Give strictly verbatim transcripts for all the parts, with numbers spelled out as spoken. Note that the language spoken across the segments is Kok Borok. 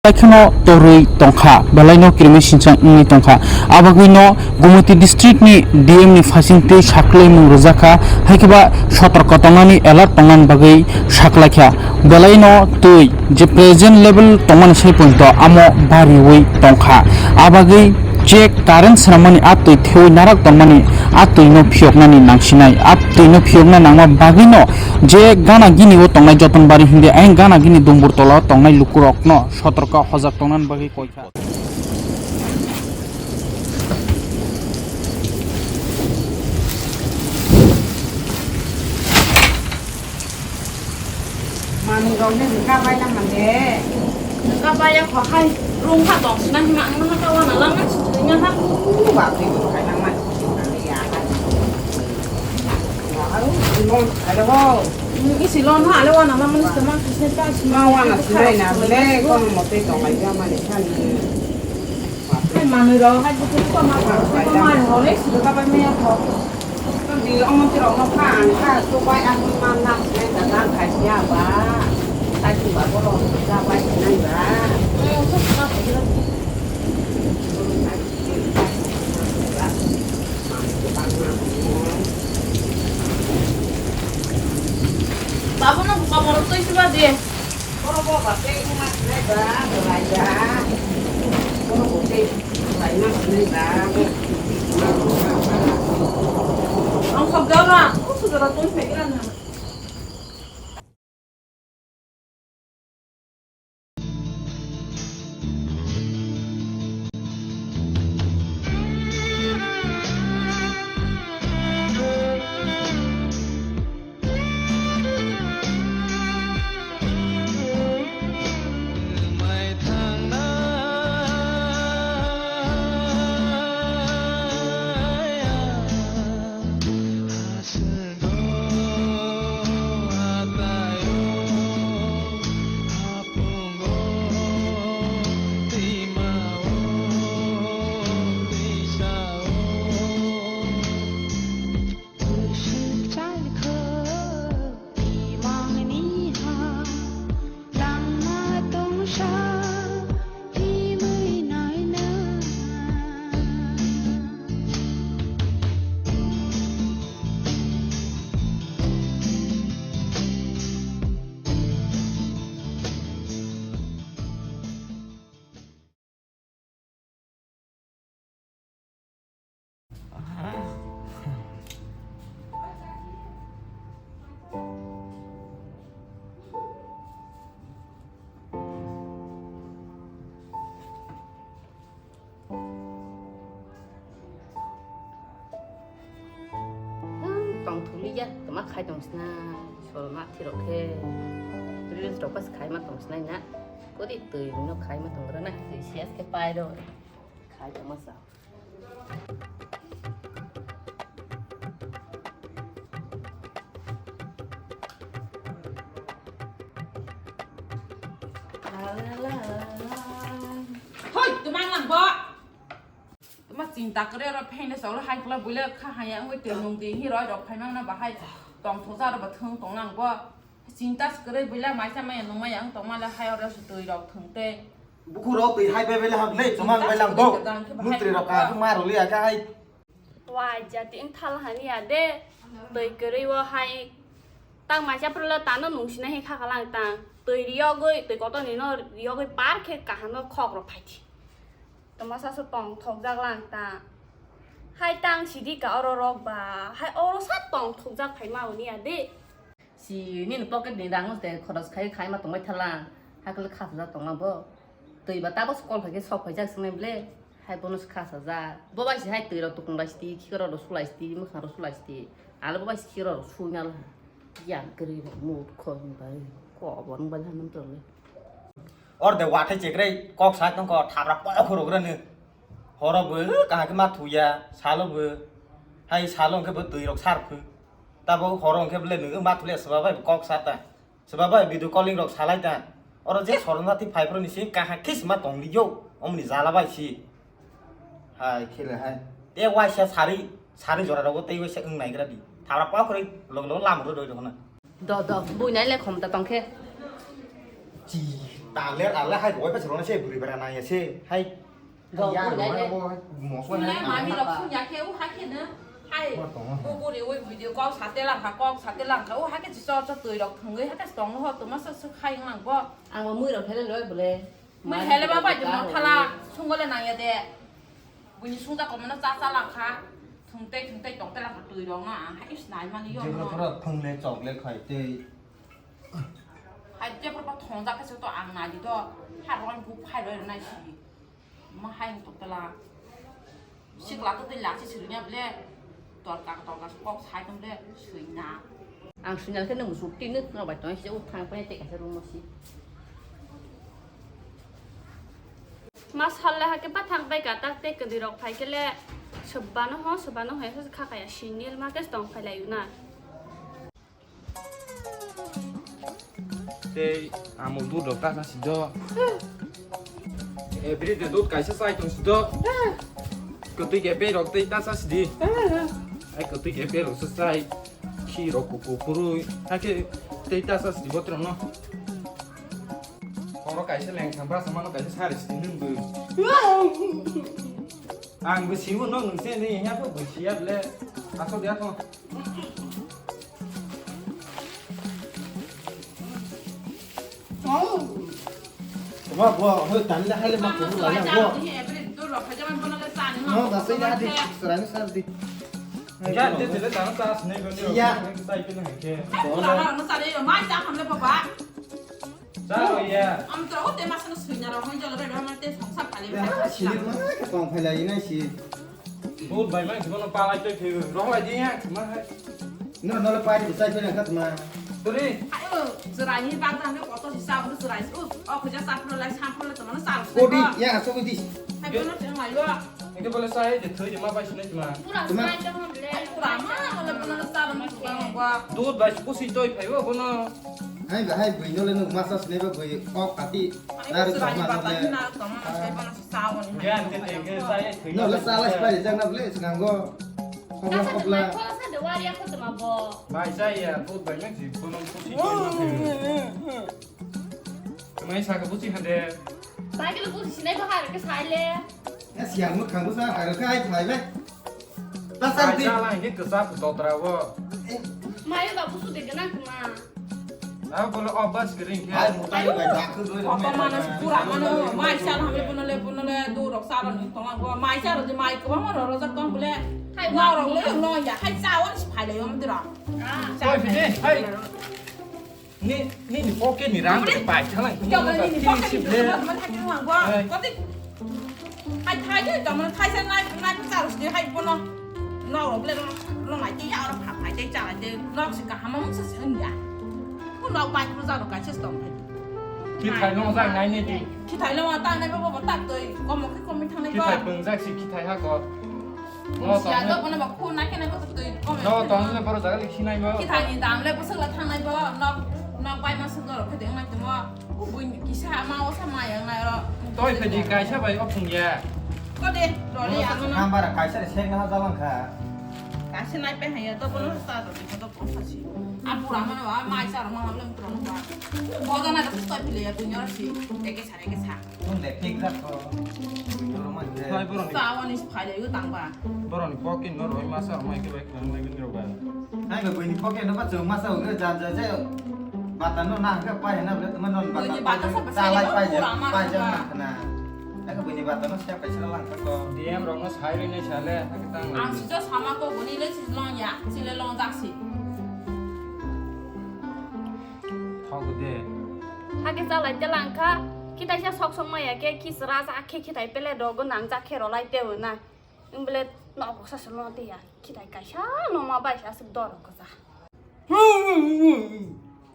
Kheno torwi tongkha, belaino kirimi sinchang wngwi tongkha. Abagwino Gumoti district ni D M ni phaising twi saklaimung rwjakha, hai khe ba sotorko tongnani alert tongnani bagwi saklaikha. Belaino twi je present level tongmani sai poito amo bariwi tongkha. Abagwi je current swnammani a twi thewi narak tongmani a twino phiyoknani nangsinai. A twino phiyokna nangma bagwino je gana gini o tongnai Jotonbari hindi ayang gana gini Dumbur tola o tongnai lukurokno sotorko hojak tongnani bagwi koikha. Manwi rok ni rwkha bai na hande. Rwkha bai ya kho hai rung kha tong sina hima ang na ka wana lang na sutui na ha. Ba twi ko khai nang mai. Ya ha. Isi lon ha le wana lang ni sema sisne ta sima wana sinai na le kono mote tong lai ya mani khan. Hai manwi rok hai buku ko ma ko ma rok le suru ka bai me ya ko. Di ong ti rok no kha ang kha to bai ang ma na sinai da dan khai ya ba. Khai ti ba ko rok ja bai sinai ba. Babu no buka borok twi siba de. Borok bo ba tei ma sinai ba, bo lai ba. Borok bo tei lai ma sinai ba. Ang kap jara, aku sudah tun pekiran na. Tong thuli ya, tama khai tong sna, solo ma thirok khe, reels rok pas khai ma tong sna na, kodi twi no khai ma tong rana, twi sias khe pai ro, khai tong ma sa. Hoi, tumang lang bo. Tuma chinta kwrwi oro phaina sa oro hai kla buila kha haya wngwi twi nung di hi roi rok phaimang na bahai tong thokjak ro ba thung tong lang bo. Chinta se kwrwi buila maisa maya nung maya wng tong male hai oro se twi rok thung tei. Bukhuk rok twi hai bai bai le hak le chumang bai lang bo. Nutri rok ka ma rok le ya ka hai. Wai jati wng thal hani ya de. Twi kwrwi o hai tang maisa phru le tano nung sina hi kha kha lang tang. Twi riyogwi twi kotor ni no riyogwi par khe kaham no khok rok phai di. Toma sasu tong thokjak lang ta. Hai tang sidi ka oro rok ba. Hai oro sa tong thokjak phai ma uni ya de. Si nini pocket ni rang te khoros khai khai ma tongbai thala. Hakle khasajak tongma bo. Twi ba tabos kol hai ke sok phaijak swngnai ble. Hai bono se khasajak. Bo bai si hai twi rok tukung bai sidi, khikoro rok sulai sidi, mwkhang rok sulai sidi. Ale bo bai si khikoro rok sui nala. Yang kwrwi rok mut khoi bai. Ko bo nung bai hanum tole. Or de wathai chekrai kok sai tongkho thabra pokhorok rani. Horo bo kaham khe ma thuya, salo bo. Hai salo hwnkhe bo twi rok sar phu. Tabo horo hwnkhe bole nwng ma thuliya swba bai kok sa ta. Swba bai video calling rok salai ta. Oro je sorona ti phai phro ni sing kaham khe sima tong liyo. Omni jala bai si. Hai khele hai. Te waisa sari, sari jora rogo tei waisa wng naigra di. Thabra pokhoroi log log lam ro doi rok na. Do, do, buinai le khomta tongkhe. Chi, Taler ale hai boi pesa rona se buri bara nang ya se hai. Dok ya buri ro nai le. Bo mosla Sung nai nai mami ma. Rok sung ya khe u ha khe no. Hai. Bo tongo. Bu buri ui video kok sa te lang kha, kok sa te lang kha. U ha khe chi chor chor twi rok thwngwi ha khe tong ho tuma sa su khai lang bo. Ang mui rok thele loi bole. Mui hele ba bai mo thala sungole nang ya de. Buini sungja komano cha cha lang kha. Thung tei thung tei tong te lang kha twi rok no ang hai is nai mani yo. Jebra no. Pura phung le chok le khai tei. Hai jebra ba thong ja khe se to ang nai di to. Ha ron bu phai roi nai si. Ma hai to tala. Sikla to tei la si sirnya ble. Torka torka kok sai tong ble sui na. Ang sunyal khe nung suk ti nuk no bai tong se u thang pai te ka se room si. Ma salle ha ke bathang bai ka tak te kwdwi rok phai khe le swbano ho, swbano ho, kha kaya sinil ma ke tong phai lai na. Tei amo dud rok ta sa si do. Every day dud kaisa chai tong si do. Kwtwi ke pe rok tei ta sa si di. Ai kwtwi ke pe rok sa chai. Khi rok ku ku purui. Ha ke tei ta sa si di botro no. Oro kaisa leng thang bra samano kaisa sari sini nung bui. Ang bui siu no nung se ni ya ko bui sia ble. Aso dia ko. Wa wa ho tan da hale ma ko la ya wa. No da sai da di. Sura ni sar di. Ya de de da sa ne ko ni. Ya. Sai pe na ke. Mai sa hamle baba. Chalo ya. Ang to te masano suina ro hoi jalo be ma te songsa phale. Sini ma ka tong phela ina si. Bol bai ma jibono palai to phi ro lai di ya ma hai. No no le pai di sai phela ka ma. Turi. Ayo, jerai ni bang jang ko to si sa bu jerai. U, o khuja sa phlo lai sa phlo to mano sa. Kodi ya so kodi. Hai ko no te ma yo. Engke bole sai de thoi de ma bai sinai ma. Pura Tuma- sai de hon le. Ai, pura ma, ole pura na sa ram tu bang wa. Dud bai pusi toi phai bo bono. Hai ba hai bui no le nuk masa sinai ba bui kok kati. Ai, laru pura ni tama bata le. Ni na tama na sai ba na sa wa ni. Ge ante te ge sai thoi. No le sa lai pai jang na ble sinang go. Kopla kopla. Sa de wari ako tama bo. Bai sai ya dud bai mek si bono pusi toi ma phai. Mai sa ka pusi hande. Bai ke pusi sinai ba har ke sai le. Ya siang mo khang sa har ke ai phai be. Ta sa di. Sa lang ke sa ku to tra wo. Mai ba pusu de gana kuma. Abo bole obas kering ke. Ai mutai bai dak do. Apa mana pura mana mai sa ham le puno le puno le do rok sa ro ni to ma mai sa ro di mai ko ma ro ro sa tong bole. Hai wa ro le lo ya hai sa wa si phai le yom de ro. Sa phai de hai. Ni, ni, ni pocket ni rang bai thalang. Yo, ni, ni pocket ni rang bai thalang. Koti, hai, hai, hai, kamu hai sa nai, nai, sa harus di hai bono. No, ble, no, no, nai, ya, orang phai, phai, cha, cha, no, si kaham, mung, sa, si, ya. Ko no, bai, ko, sa, no, kai, ses, tong, hai. Ki thai no, sa, nai, ni, di. Ki thai no, ta, nai, bo, bo, ta, toi, ko, mo, ki, ko, mi, thang, nai, ko. Ki thai, pung, sa, si, ki thai, ha, ko. No, siya tong. Dok mane ba khun nai khe nai bo twi kom. No, tong le boro jaga le khinai bo. Kithai ni dam le bwswk la thangnai bo. Nok, nok bai ma swk norok khe deng nai tongmo. Kubui kisa ma o sa ma yang nai ro. Toi phe di kaisa bai o phung ya. Ko de, roli ano no. Hambar kaisa re seng na jalang kha. Kaisa nai pe haya to bono sa ro de to ko sa si. A pura ma no ba mai sa ro ma ma lem tro no ba. Bo da na to toi phe le ya dunya si. Eke sa eke sa. Nung de thik jak ko. Nung ro man de. Hai borok ni. Sa wani phai de tang ba. Borok ni pocket no roi masa rok mai ke bai khwlai nai bini rok ba. Hai ba buini pocket no ba chwng masa o ja ja je. Bata no na ga pai na ble tuma non bata. Buini bata sa ba sa lai pai ja pura ma pai ja ba. Na khna. Hai ba buini bata no sa pai sa lang ka ko. D M rok no sai roi nai sa le ha ke tang. Ang si jo sama ko buni le si long ya, si le long jak si. Thok de. Hake chalai te langkha, khitaisa sok sok maya khe, khi chwra cha khe, khitai pele rogo nang cha khe rolai te wna. Wng bele nok sa se lo de ya, khitai kaisa no ma bai sa suk dor ko cha.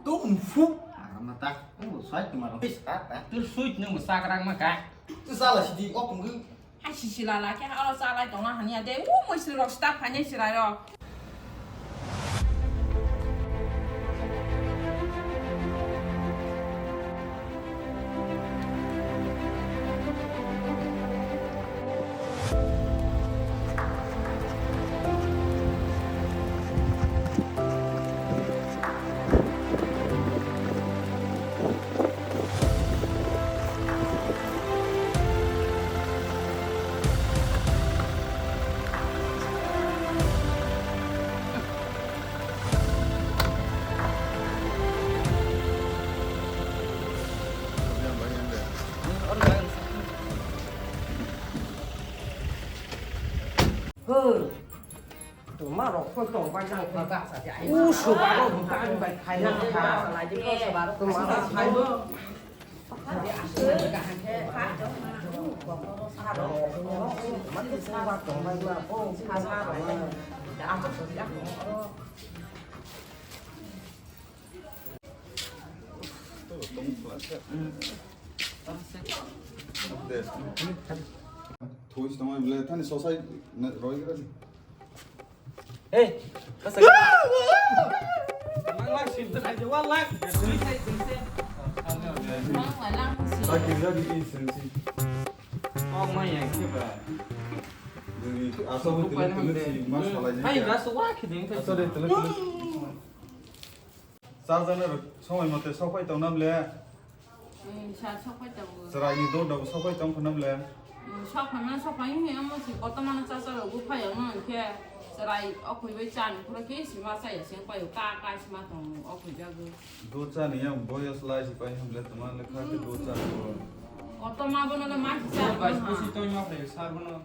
To umfu. Ama ta, o sai tu maro. Pista ta. Tu suit nung sakrak ma ka. Tu sala sidi, o punggu. Hai sisi lala khe aro chalai tongna hania de, u muisri rok start phainai chwrai rok. Thuis tongmani ble thani sosai roi gra di. Hey, kasa. Mang lang sim ta khai one lakh. Tui sai tui sai. Mang lang sim. Lagi lagi in sensi. Oh my yang ke ba. Jadi asal pun tidak tidak si mas kalau ni. Hai, rasa wah kiding. Asal dia tidak tidak. Chajaknai rok somoi mote sokphai tongna ble. Hmm, sa sokphai tongo. Chwraini dor dobo sokphai tong khwna ble. Hmm, sokphai mano sokphai wngya omo se kotorma no chacha rok buphai ya wngkhe chwrai okhoi bai chani phuru khe sima chaya se wngpai o ka ka sima tongo okhoi jago. Dor chani ya boyos lai si pai hamle tongma le kha khe dor chani bo. Kotorma bono le ma si cha. Bai pusi tong yok le sar bono.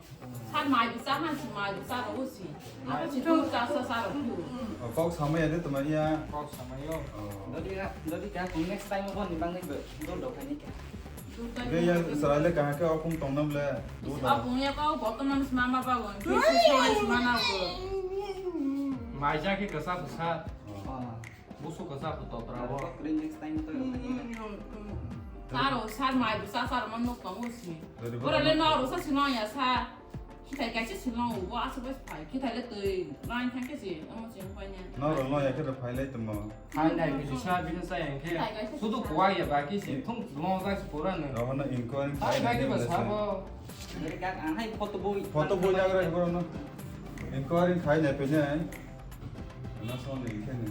Sar mai bwsa han si mai bwsa ro si. Abo si tu cha sa sa ro tu. Oh, kok samai ya de tuma ya. Kok samai yo. Oh. Dodi ka, dodi ka, kung next time ko ni bang ni be, do do ka ni ka. Ge ya sarai le kaha ke okung tong nam le. Do do. Okung ya ko boto man si mama ba won. Ke si so si mana ko. Mai ja ke kasa bwsa. Oh. Busu kasa ko to tra bo. Kok ring next time to yo ka ni ka. Saro sar mai bwsa sar man nok tong si. Dodi bo. Ora le no ro sa si no ya sa. Kithai kaisa silong bo aswk bai phai, kithai le twi nine thang khe se, omo se wng paina. Norok no ya khe rw phai lai tongmo. Hai nai bisi sa bini sa yang khe. Kithai kaisa sudu sa. Kuwak ya baki se, thung long jak se pura no. Rohor no inquiry khai nai ba nai sabo. Ang hai photo boi. Photo boi jagra borok no. Inquiry khai nai pe nai. Na son ni khe ni.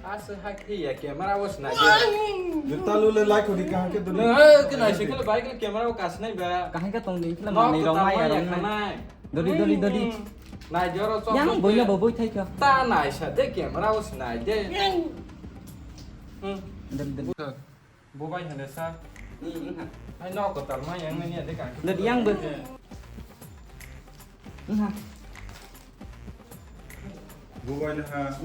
Aswk hai khe ya camera o sinai de. Jota lule lai khodi kaham khe duli. Nang hai khe nai se khe bai khe camera o kasinai ba. Kaham khe tong di khe. Nok manwi rok ta mai ya mai ya rok nai. Nai. Dodi, dodi, dodi. Nai joro chok. Yang chok boino de. Bo boi thai kha. Ta nai sa de camera o sinai de. Hmm. Dodi, dodi. Bo bai hene sa. Hmm, hmm. Hai nok ko tal mai yang ni de ka. Dodi yang bo. Hmm. Bubaini ha.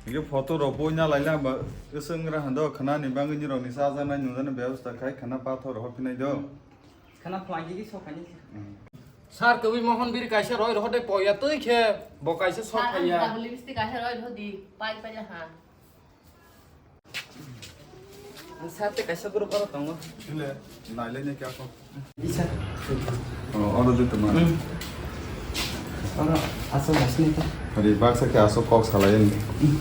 Hingke photo rok boina laila ba, swng ra hando khna ni bagwi ni rok ni chajaknai nungjani bebosta khai khna pathor rok hopinai do. Khna phlai di sok khai ni. Sir kwbwi mohon biri kaisa roi rw de poya twi khe bo kaisa sok khaiya. Sir ang lipstick kaisa roi rw di pai pai ha. Ang sir tei kaisa group oro tongo. Chile, nailai ni kya ko? Isa. Oh, oro de tuma. Hmm. Oro aswk asni ta. Hari baksa khe aswk kok salai ni. Hmm.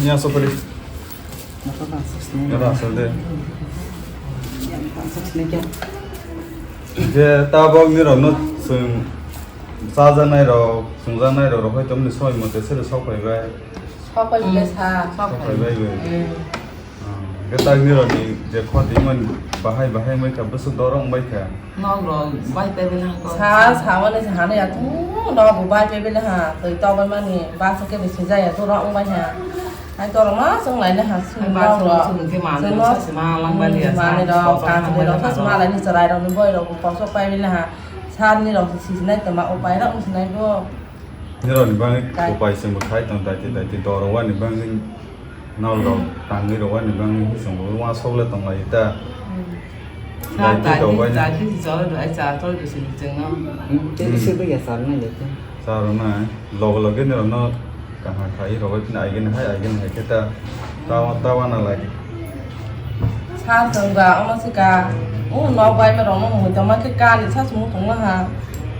Ni aswk kali. Napa baksa sini? Ni aswk de. Yang baksa sini kya? Je tabok ni rok no chwng chajaknai rok, chwngjaknai rok, rok hai tongmani soi mote sero sok phai bai. Sok phai bai sa. Sok phai bai bai. Hmm. Hmm. Hwnkhe tak ni rok ni je khoti man bahai bahai mai kha bwswk dorok wng bai kha. Nok rok bai pai bai nang ko. Sa, sa mani sa hane ya tu nok bai pai bai ha. Twi tok bai mani ba sa ke bisi jaya tu rok wng bai ha. Hai torok ma chwng lai le ha, chwng ba nok chwng rok. Chwng khe manwi chwng rok, sa se ma lang bali ya, manwi sa rok, sok sok kanchwlwi rok, sa se ma lai ni chwrai rok ni boi rok bo kosok pai bini ha. Sir ni rok se sinai tongma, upai rok sinai bo. Nirok ni bagwi upai chwng bo khai tong, daiti daiti doro wani bagwi nok rok tangwi rok wani bagwi chwng bo uansuk le tong lai ta. Hmm. Sa daiti dati, rok wani. Dati si cholo do, ai cha cholo do si chwng no. Hmm, tei se bo ya sa nai le. Sa rok nai, loge loge nirok no. Kaham khai rogoi phino aigene hai, aigene hai khe ta, ta, ta wana lai. Sa chwng ba, omo se ka, o nok bai ma rok no mui tongma khe kani sa chwng tongma ha.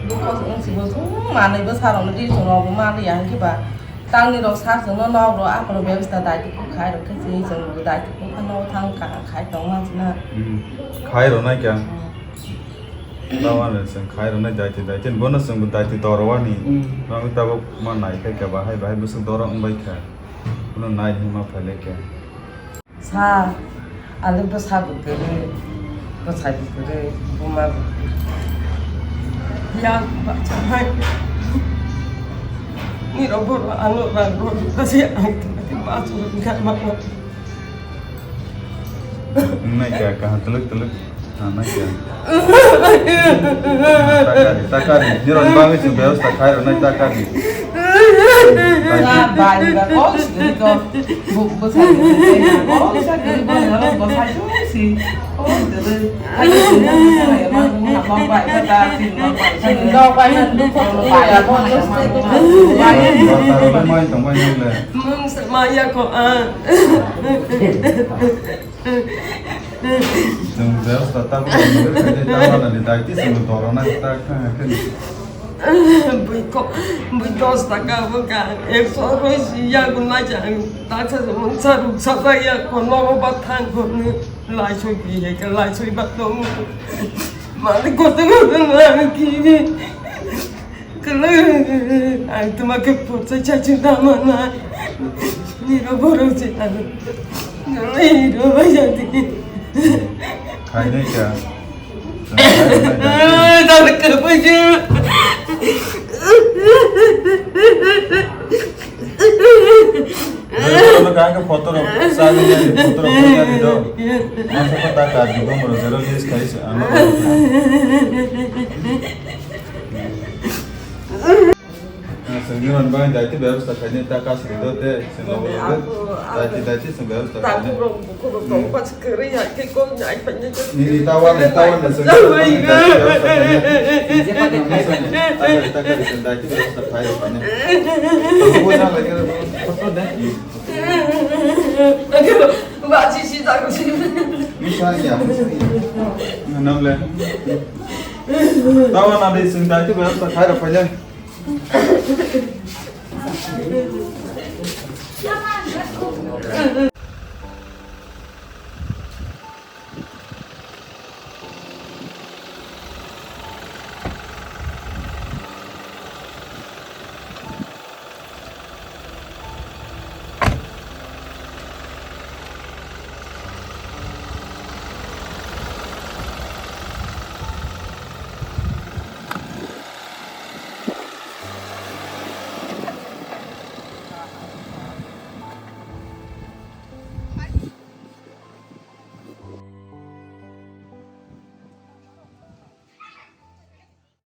Dukho se wng si bo, chwng manwi bwsa rok no di chwng rok bo manwi ya hwn khe ba. Tangni rok sa chwng no nok rok aphano bebasta daiti khe khai rok khe se chwng bo daiti khe phano thang kaham khai tongma se na. Hmm. Khai rok nai kya? Hmm. Tabuk ano chwng khai rwnai daiti, daiti, bono chwngbo daiti doro wani. Mm. Bagwi tabuk ma nai khe khe bahai, bahai bwswk doro wng bai kha. Bono nai hwnma phai lai khe. Sa, ani bwsa bo kwrwi, bwsai bo kwrwi, buma bo kwrwi. Yang bachai. Ni rok bono ano rang rok kasi ang tadi masuk ke mana. Wng nai kha, kaham twlwk twlwk. Sana kya? Takari, takari. Nirok bagwi chwng bebostha khai rwnai takari. Bai ba kok sini kok. Buk bwsai kok sa kiri bwsai kok bwsai si. Kok dede. Ani sini bwsai ma ma ma bai ba ta sini ma bai. Sini dok bai na duk kok bai ba kok. Bai. Mai tong bai nang le. Mung se ma ya kok a. Chwng bebostha tabuk nang rwkha tei ta wanani daiti chwngno dorona ta kha khe. Bui ko, bui dos taka bo ka, ekso roi si ya gun ma cha, ta cha mung cha ruk sa ba ya ko no ba thang ko ni lai soi bi he ka lai soi ba to mu. Ma ni ko to mu na ki ni. Ang tuma ke porsa chachu dama na. Niro boro se ano. Niro ba jadi. Khainai kha. Dal ke baju. Ano kaya ke foto rok, sa ni foto rok kaya ni do. Masa ko ta ka di ko mo zero list kai se ano. Sengni man bai daiti bebostha khaini ta kasri do te sengno bo do. Daiti daiti seng bebostha khaini. Takurok bukurok tong pas kere ya ke kon ai panya. Ni ni tawan ni tawan na sengni. Daiti bebostha khaini. Bo na lagi. Ba chi si ta ko si. Misa ya. Namle. Tawan na de seng daiti bebostha khai ra panya.